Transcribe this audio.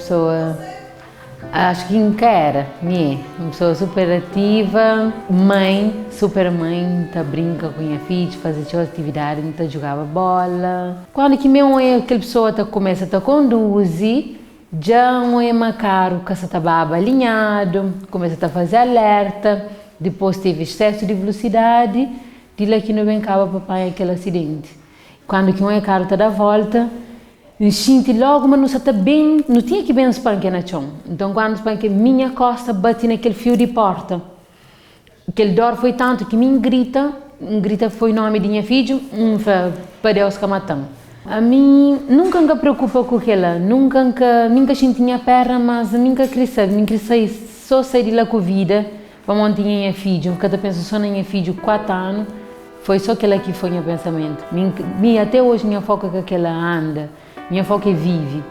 pessoa, acho que nunca era, mi é, uma pessoa super ativa, mãe, super mãe, ta brinca com minha filha, fazer suas atividades, ta jogava bola. Quando que meu é aquela pessoa ta começa a conduzir, já não é caro que se baba alinhado, começa a fazer alerta, depois teve excesso de velocidade, de lá que não vem cá papai aquele acidente. Quando que um carro tá da volta, senti logo, mas não está bem, não tinha que bem espanque na chão. Então quando espanque, minha costa bate naquele fio de porta. Aquele dor foi tanto que me grita, um grita foi o nome de minha filha, um para Deus que matamos. A mim nunca me preocupa com aquela, nunca nunca senti minha perna, mas nunca queria saber, nunca sair, só sair de lá com vida, para montar minha filha, cada penso só na minha filha, 4 anos, foi só aquela que foi meu pensamento. Minha, até hoje minha foca que aquela anda, minha foca é vive.